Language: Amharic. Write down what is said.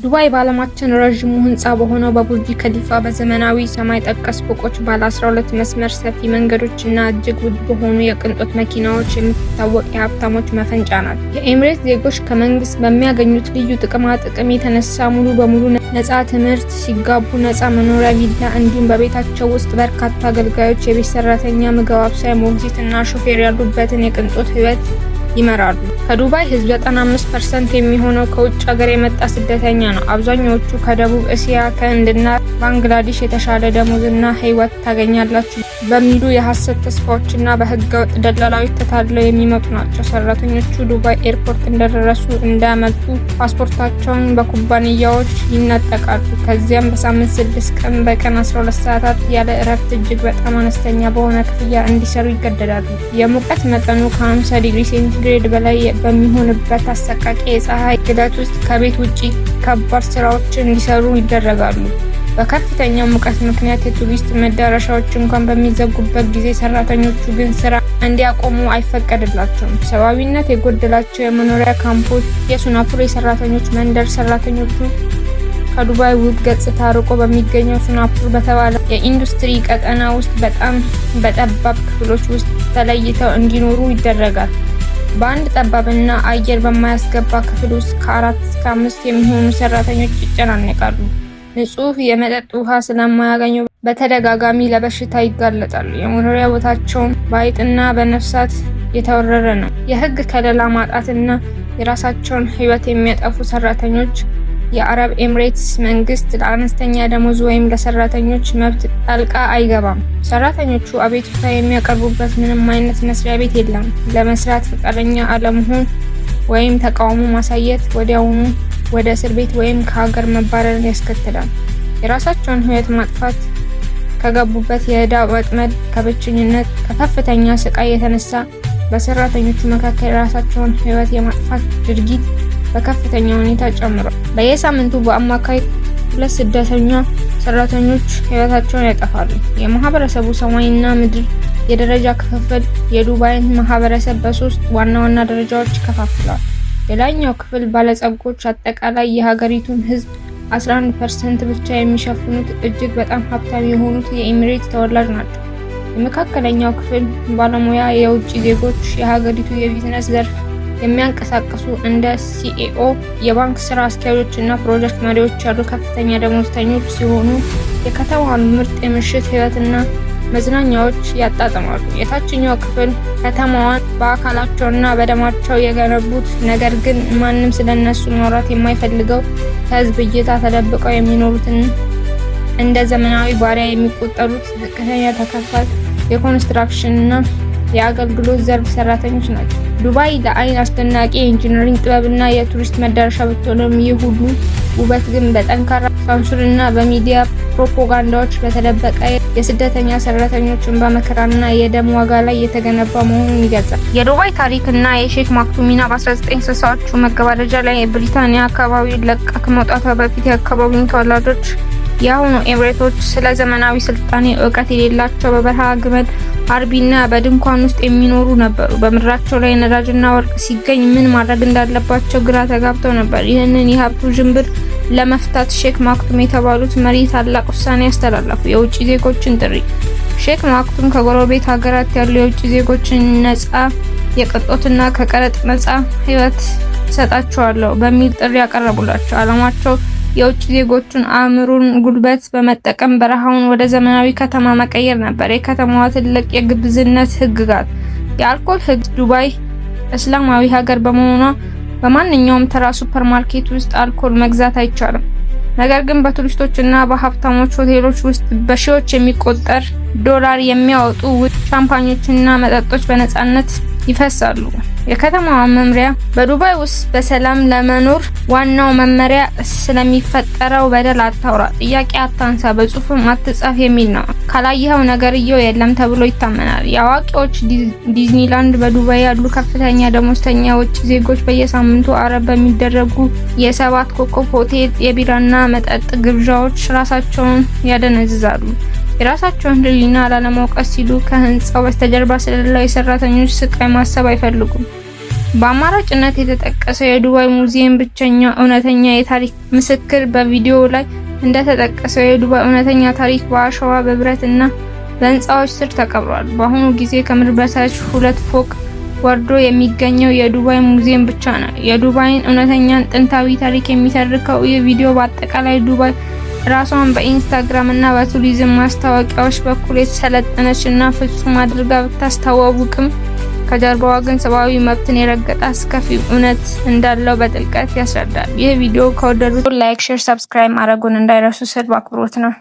ዱባይ በዓለማችን ረዥሙ ህንፃ በሆነው በቡርጅ ከሊፋ፣ በዘመናዊ ሰማይ ጠቀስ ፎቆች፣ ባለ 12 መስመር ሰፊ መንገዶች እና እጅግ ውድ በሆኑ የቅንጦት መኪናዎች የምትታወቅ የሀብታሞች መፈንጫ ናት። የኤምሬት ዜጎች ከመንግስት በሚያገኙት ልዩ ጥቅማ ጥቅም የተነሳ ሙሉ በሙሉ ነፃ ትምህርት፣ ሲጋቡ ነፃ መኖሪያ ቪላ፣ እንዲሁም በቤታቸው ውስጥ በርካታ አገልጋዮች፣ የቤት ሰራተኛ፣ ምግብ አብሳይ፣ ሞግዚት እና ሾፌር ያሉበትን የቅንጦት ህይወት ይመራሉ። ከዱባይ ህዝብ 95% የሚሆነው ከውጭ ሀገር የመጣ ስደተኛ ነው። አብዛኛዎቹ ከደቡብ እስያ፣ ከህንድና ባንግላዴሽ የተሻለ ደሞዝና ህይወት ታገኛላችሁ በሚሉ የሀሰት ተስፋዎችና በህገወጥ ደላላዎች ተታልለው የሚመጡ ናቸው። ሰራተኞቹ ዱባይ ኤርፖርት እንደደረሱ እንዳያመልጡ ፓስፖርታቸውን በኩባንያዎች ይነጠቃሉ። ከዚያም በሳምንት 6 ቀን፣ በቀን 12 ሰዓታት ያለ እረፍት እጅግ በጣም አነስተኛ በሆነ ክፍያ እንዲሰሩ ይገደዳሉ። የሙቀት መጠኑ ከ50 ዲግሪ ሴንቲግሬድ በላይ በሚሆንበት አሰቃቂ የፀሐይ ግለት ውስጥ ከቤት ውጪ ከባድ ስራዎችን እንዲሰሩ ይደረጋሉ። በከፍተኛው ሙቀት ምክንያት የቱሪስት መዳረሻዎች እንኳን በሚዘጉበት ጊዜ ሰራተኞቹ ግን ስራ እንዲያቆሙ አይፈቀድላቸውም። ሰብአዊነት የጎደላቸው የመኖሪያ ካምፖች፣ የሱናፑር የሰራተኞች መንደር። ሰራተኞቹ ከዱባይ ውብ ገጽታ ርቆ በሚገኘው ሱናፑር በተባለ የኢንዱስትሪ ቀጠና ውስጥ በጣም በጠባብ ክፍሎች ውስጥ ተለይተው እንዲኖሩ ይደረጋል። በአንድ ጠባብና አየር በማያስገባ ክፍል ውስጥ ከአራት እስከ አምስት የሚሆኑ ሰራተኞች ይጨናነቃሉ። ንጹህ የመጠጥ ውሃ ስለማያገኙ በተደጋጋሚ ለበሽታ ይጋለጣሉ። የመኖሪያ ቦታቸውም በአይጥና በነፍሳት የተወረረ ነው። የህግ ከለላ ማጣትና የራሳቸውን ህይወት የሚያጠፉ ሰራተኞች። የአረብ ኤምሬትስ መንግስት ለአነስተኛ ደሞዝ ወይም ለሰራተኞች መብት ጣልቃ አይገባም። ሰራተኞቹ አቤቱታ የሚያቀርቡበት ምንም አይነት መስሪያ ቤት የለም። ለመስራት ፈቃደኛ አለመሆን ወይም ተቃውሞ ማሳየት ወዲያውኑ ወደ እስር ቤት ወይም ከሀገር መባረርን ያስከትላል። የራሳቸውን ህይወት ማጥፋት፣ ከገቡበት የዕዳ ወጥመድ፣ ከብቸኝነት፣ ከከፍተኛ ስቃይ የተነሳ በሰራተኞቹ መካከል የራሳቸውን ህይወት የማጥፋት ድርጊት በከፍተኛ ሁኔታ ጨምሯል። በየሳምንቱ በአማካይ ሁለት ስደተኛ ሰራተኞች ህይወታቸውን ያጠፋሉ። የማህበረሰቡ ሰማይና ምድር የደረጃ ክፍፍል የዱባይን ማህበረሰብ በሶስት ዋና ዋና ደረጃዎች ይከፋፍለዋል። የላይኛው ክፍል ባለጸጎች፣ አጠቃላይ የሀገሪቱን ህዝብ 11% ብቻ የሚሸፍኑት እጅግ በጣም ሀብታም የሆኑት የኤሚሬት ተወላጅ ናቸው። የመካከለኛው ክፍል ባለሙያ የውጭ ዜጎች፣ የሀገሪቱ የቢዝነስ ዘርፍ የሚያንቀሳቅሱ እንደ CEO፣ የባንክ ስራ አስኪያጆች እና ፕሮጀክት መሪዎች ያሉ ከፍተኛ ደሞዝተኞች ሲሆኑ የከተማዋን ምርጥ የምሽት ህይወትና መዝናኛዎች ያጣጥማሉ። የታችኛው ክፍል ከተማዋን በአካላቸውና በደማቸው የገነቡት፣ ነገር ግን ማንም ስለነሱ ማውራት የማይፈልገው፣ ከህዝብ እይታ ተደብቀው የሚኖሩትን እንደ ዘመናዊ ባሪያ የሚቆጠሩት ዝቅተኛ ተከፋይ የኮንስትራክሽን እና የአገልግሎት ዘርፍ ሰራተኞች ናቸው። ዱባይ ለአይን አስደናቂ የኢንጂነሪንግ ጥበብና የቱሪስት መዳረሻ ብትሆንም፣ ይህ ሁሉ ውበት ግን በጠንካራ ሳንሱር እና በሚዲያ ፕሮፓጋንዳዎች በተደበቀ የስደተኛ ሰራተኞች እንባ፣ መከራና የደም ዋጋ ላይ የተገነባ መሆኑን ይገልጻል። የዱባይ ታሪክ እና የሼክ ማክቱም ሚና። በ1960ዎቹ መገባደጃ ላይ ብሪታንያ አካባቢውን ለቃ ከመውጣቷ በፊት የአካባቢውን ተወላጆች፣ የአሁኑ ኤምሬቶች፣ ስለ ዘመናዊ ስልጣኔ እውቀት የሌላቸው፣ በበረሃ ግመል አርቢና በድንኳን ውስጥ የሚኖሩ ነበሩ። በምድራቸው ላይ ነዳጅና ወርቅ ሲገኝ ምን ማድረግ እንዳለባቸው ግራ ተጋብተው ነበር። ይህንን የሀብት ውዥንብር ለመፍታት ሼክ ማክቱም የተባሉት መሪ ታላቅ ውሳኔ ያስተላለፉ፣ የውጭ ዜጎችን ጥሪ። ሼክ ማክቱም ከጎረቤት ሀገራት ያሉ የውጭ ዜጎችን ነጻ የቅንጦትና ከቀረጥ ነጻ ህይወት ሰጣቸዋለሁ በሚል ጥሪ ያቀረቡላቸው። አላማቸው የውጭ ዜጎቹን አእምሮን ጉልበት በመጠቀም በረሃውን ወደ ዘመናዊ ከተማ መቀየር ነበር። የከተማዋ ትልቅ የግብዝነት ህግጋት፣ የአልኮል ህግ። ዱባይ እስላማዊ ሀገር በመሆኗ በማንኛውም ተራ ሱፐርማርኬት ውስጥ አልኮል መግዛት አይቻልም። ነገር ግን በቱሪስቶች እና በሀብታሞች ሆቴሎች ውስጥ በሺዎች የሚቆጠር ዶላር የሚያወጡ ውድ ሻምፓኞችና መጠጦች በነጻነት ይፈሳሉ። የከተማዋ መምሪያ። በዱባይ ውስጥ በሰላም ለመኖር ዋናው መመሪያ ስለሚፈጠረው በደል አታውራ፣ ጥያቄ አታንሳ፣ በጽሁፍም አትጻፍ የሚል ነው። ካላየኸው ነገርየው የለም ተብሎ ይታመናል። የአዋቂዎች ዲዝኒላንድ። በዱባይ ያሉ ከፍተኛ ደሞዝተኛ የውጭ ዜጎች በየሳምንቱ አረብ በሚደረጉ የሰባት ኮከብ ሆቴል የቢራና መጠጥ ግብዣዎች ራሳቸውን ያደነዝዛሉ። የራሳቸውን ሕሊና ላለመውቀስ ሲሉ ከህንፃው በስተጀርባ ስለሌለው የሰራተኞች ስቃይ ማሰብ አይፈልጉም። በአማራጭነት የተጠቀሰው የዱባይ ሙዚየም ብቸኛው እውነተኛ የታሪክ ምስክር። በቪዲዮው ላይ እንደተጠቀሰው የዱባይ እውነተኛ ታሪክ በአሸዋ፣ በብረት እና በህንፃዎች ስር ተቀብሯል። በአሁኑ ጊዜ ከምድር በታች ሁለት ፎቅ ወርዶ የሚገኘው የዱባይ ሙዚየም ብቻ ነው። የዱባይን እውነተኛን ጥንታዊ ታሪክ የሚተርከው ይህ ቪዲዮ በአጠቃላይ ዱባይ ራሷን በኢንስታግራም እና በቱሪዝም ማስታወቂያዎች በኩል የተሰለጠነች እና ፍጹም አድርጋ ብታስተዋውቅም፣ ከጀርባዋ ግን ሰብአዊ መብትን የረገጠ አስከፊ እውነት እንዳለው በጥልቀት ያስረዳል። ይህ ቪዲዮ ከወደዱት like፣ share፣ subscribe ማድረጉን እንዳይረሱ ስል በአክብሮት ነው።